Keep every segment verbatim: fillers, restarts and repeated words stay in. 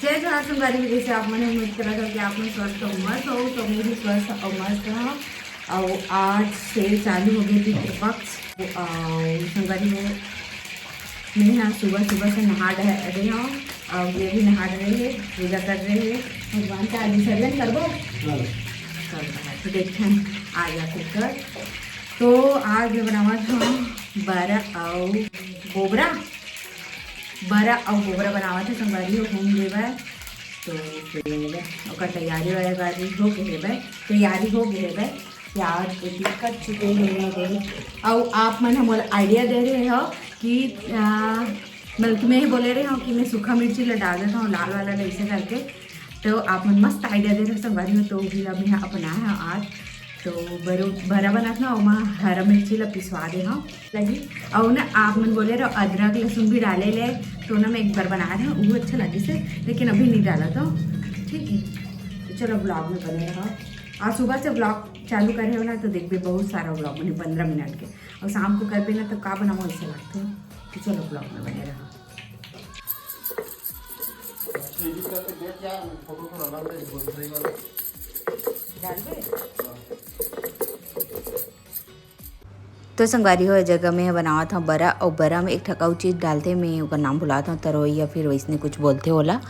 जय जोहार संगवारी हो, जैसे आप मन, उम्मीद करत हो कि आप मन स्वस्थ हो, मस्त हो, तो मैं भी स्वस्थ और मस्त हूँ। और आज से चालू हो गए पितृपक्ष। और संगवारी हो, मैं यहाँ सुबह सुबह से नहा डह रहे हूँ, और ये भी नहा रहे हैं, पूजा कर रहे हैं भगवान का। आज विसर्जन करबो। तो देखते हैं, आ जाते कर। तो आज मैं बनावत हूँ बरा और गोबरा। बरा अउ गोबरा बनावत हे संगवारी हो, होम देवय। तो फिर ओकर तैयारी वैयारी हो गे हेबे, तैयारी हो गे हेबे। प्याज एती कट चुके हे। अउ आप मन ह मोला आइडिया दे रहे हो कि, आ, मतलब कि मैं ये बोले रहे हूँ कि मैं सूखा मिर्ची ला डाल देता हूँ, लाल वाला ला, ऐसे करके। तो आप मन मस्त आइडिया दे रहे हो संगवारी हो, तो भी ला मैं अपनाए हूँ आज। तो बरो-, बरा बनात ना, ओमा हरा मिर्ची ला पिसवा दे हव, लगी। अउ ना, आप मन बोले रहो अदरक लहसुन भी डाले ले, तो ना मैं एक बार बना रहे हूँ, वो अच्छा लगी से, लेकिन अभी नहीं डाला तो, ठीक है। तो चलो, ब्लॉग में बने रहो। आज सुबह से ब्लॉग चालू करे हो ना, तो देखबे बहुत सारा ब्लॉग बने पंद्रह मिनट के, और शाम को करबे ना, तो का बनाओ, ऐसे लगते हैं। तो चलो, ब्लॉग में बने रहो। तो संगवारी हो, ए जगह में बनावत हूँ बरा, और बरा में एक ठक अउ चीज डालथे, मैं ओकर नाम भुलात हूँ, तरोई या फिर वैसने कुछ बोलथे ओला।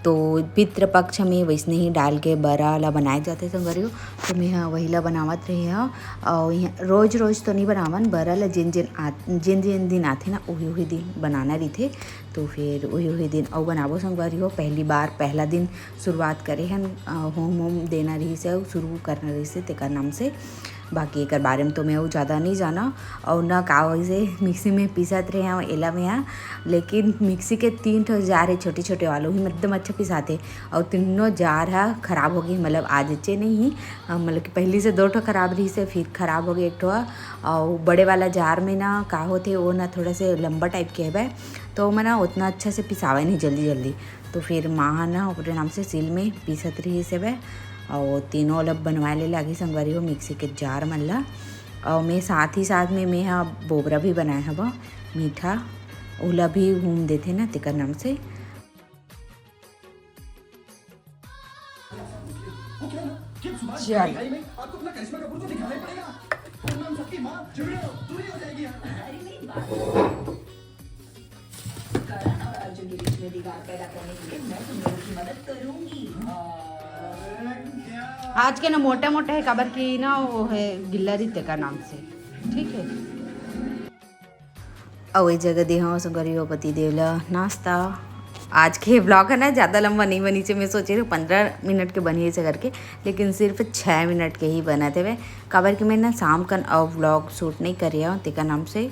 तो पितृपक्ष में वैसने ही डाल के बरा ला बनाए जाथे संगवारी हो। तो मैं ह वही ला बनावत रहे हूँ, और यहाँ रोज रोज तो नहीं बनावन, बरा ला जिन जिन आ-, जिन जिन दिन आथे ना, वही वही दिन बनाना रहिथे। तो फिर वही वही दिन अउ बनाबो संगवारी हो। पहली बार, पहला दिन शुरुआत करे हन, अ, होम होम देना रहिस हे, शुरू करना रहिस हे, तेकर नाम से। बाकी एकर बारे में तो मैं अउ ज़्यादा नहीं जाना। और ना का वैसे मिक्सी में पीसत रहे हूँ एला में, हाँ, लेकिन मिक्सी के तीन ठो जार है छोटे छोटे वाला, वही में एकदम अच्छा पिसाते। और तीनों जार हा खराब हो गई, मतलब आज अच्छे नहीं, अ, मतलब कि पहली से दो ठो खराब रहिस हे, फिर खराब हो गई एक ठो। और बड़े वाला जार में ना का होथे, वो ना थोड़ा से लंबा टाइप के हवे, तो ओमा ना उतना अच्छा से पिसावे नहीं जल्दी जल्दी। तो फिर माँ ह ना ओकरे नाम से सील में पीसत रहिस हवे, और तीनों अलग बनवाए ले लागी संगवारी हो मिक्सी के जार मन ला। और मैं साथ ही साथ में मैं हा बोबरा भी बनाए हवा मीठा, ओला भी घूम देथे ना तेकर नाम से। चल। करण और अर्जुन के बीच में दीवार पैदा करने के लिए मैं तुम लोगों की मदद करूंगी। आज के ना मोटा मोटा है, काबर की ना वो है गिल्ला रीते का नाम से, ठीक है। अउ ए जगह दे हव संगवारी हो पति देव ल नाश्ता। आज के ब्लॉग है ना ज़्यादा लंबा नहीं बनी से, मैं सोचे रहे पंद्रह मिनट के बनी ऐसे करके, लेकिन सिर्फ छः मिनट के ही बनत हवे, काबर कि मैं ना शाम कन अउ ब्लॉग शूट नहीं करे हव तेकर नाम से।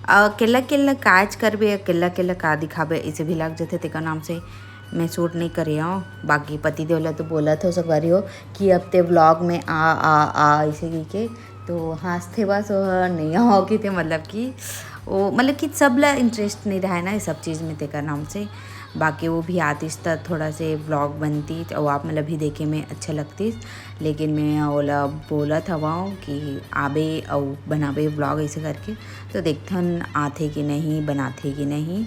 अ, केला केला काज करबे, केला केला का दिखाबे, इसे भी लग जथे तेकर नाम से मैं शूट नहीं करे हव। बाकी पति देव ल तो बोलत हव संगवारी हो कि अब ते ब्लॉग में आ, आ, आ, इसे कहिके। तो हाँसथे बस, वो नहीं हो कि थे, मतलब कि वो, मतलब कि सब ला इंटरेस्ट नहीं रहे ना ये सब चीज़ में तेकर नाम से। बाकी वो भी आतिस त थोड़ा से ब्लॉग बनती और आप मतलब भी देखे में अच्छा लगती, लेकिन मैं ओला बोलत हवं कि आबे अउ बनाबे ब्लॉग ऐसे करके। तो देखथन आथे कि नहीं, बनाथे कि नहीं।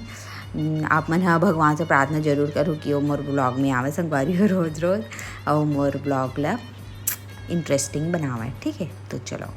हम्म, आप मन ह भगवान से प्रार्थना जरूर करू कि वो मोर ब्लॉग में आवे संगवारी हो रोज रोज, और मोर ब्लॉग ला इंटरेस्टिंग बनावे, ठीक है। तो चलो।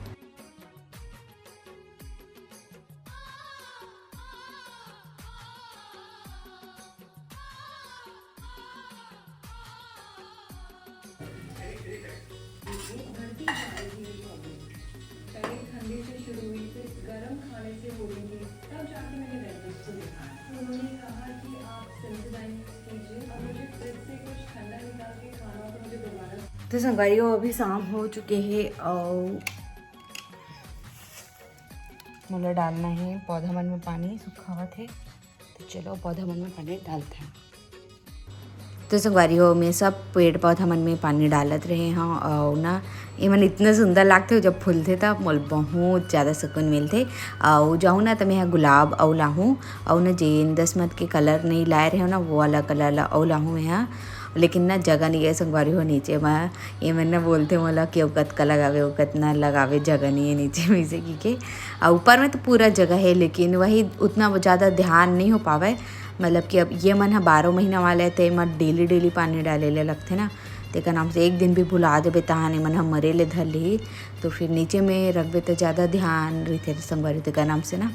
पहले ठंडे से शुरू हुई, फिर गरम खाने से होली की, तब जाके मैंने डेंटिस्ट को दिखाया। तो उन्होंने कहा कि आप सेंसिटाइज कीजिए। अब मुझे फ्रिज से कुछ ठंडा निकाल के खाना हो तो मुझे दोबारा। तो संगवारी हो, अभी शाम हो चुके हैं और मोला डालना है पौधा मन में पानी, सुखावत है। तो चलो पौधा मन में पानी डालते हैं। तो संगवारी हो, मैं सब पेड़ पौधा मन में पानी डालत रहे हव, और ना, एमन इतना सुंदर लागथे, जब फूलथे, तब मोल बहुत ज़्यादा सुकून मिलथे। और जाऊँ ना, तो मैं ह गुलाब अउ लाहूँ, और ना, जेन दसमत के कलर नहीं लाए रहे हो ना, वो वाला कलर ला अउ लाहूँ मैं ह। लेकिन ना, जगह नहीं है संगवारी हो नीचे में, एमन ना बोलथे मोला कि "अउ कतका लगावे, अउ कतना लगावे, जगह नहीं है नीचे में," से कहिके। और ऊपर में तो पूरा जगह है, लेकिन वही उतना ज़्यादा ध्यान नहीं हो पावे। मतलब कि अब ये मन ह बारह महीना वाला हे, त एमा डेली डेली पानी डाले ले लगथे ना, तेकर नाम से एक दिन भी भुला देबे, तहान एमन ह मरे ले धर लिही। तो फिर नीचे में रखबे, त ज़्यादा ध्यान रहिथे संगवारी, तेकर नाम से ना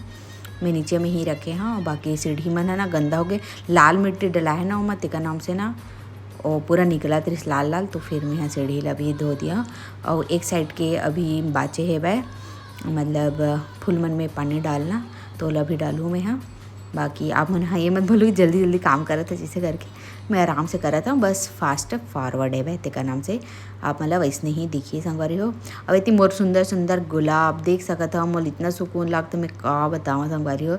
मैं नीचे में ही रखे हव। बाकी सीढ़ी मन ह ना गंदा होगे, लाल मिट्टी डला हे ना ओमा, तेकर नाम से ना ओ पूरा निकलत रिहिस लाल लाल, तो फिर मैं ह सीढ़ी ला भी धो दिया। और एक साइड के अभी बाचे हेवय, मतलब फूल मन में पानी डालना, तो ओला भी डालूँ मैं ह। बाकी आप मन ह ये मत बोलू कि जल्दी जल्दी काम करत हे, जैसे करके मैं आराम से करत हव, बस फास्ट फॉरवर्ड हेवय, तेकर नाम से आप मन ला वैसने ही दिखी संगवारी हो। अब एती मोर सुंदर सुंदर गुलाब देख सकत हव, मोला इतना सुकून लागथे, मैं का बतावं संगवारी हो।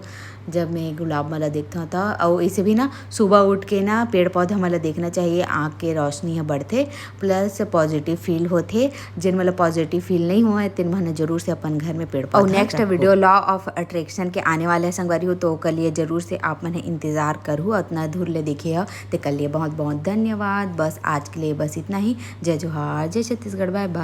जब मैं गुलाब मन ला देखथव त, अउ इसे भी ना सुबह उठ के ना पेड़ पौधा मन ला देखना चाहिए, आँख के रोशनी ह बढ़थे, प्लस पॉजिटिव फील होथे। जेन मन ला पॉजिटिव फील नहीं होवय, तेन मन ह जरूर से अपन घर में पेड़ पौधा रखो। Next video law of attraction के आने वाला हे संगवारी हो, तो ओकर लिए जरूर से आप मन ह इंतजार करहू। उतना दूर ले देखे हव, तेकर लिए बहुत बहुत धन्यवाद। बस आज के लिए बस इतना ही। जय जोहार, जय छत्तीसगढ़, बाय बाय।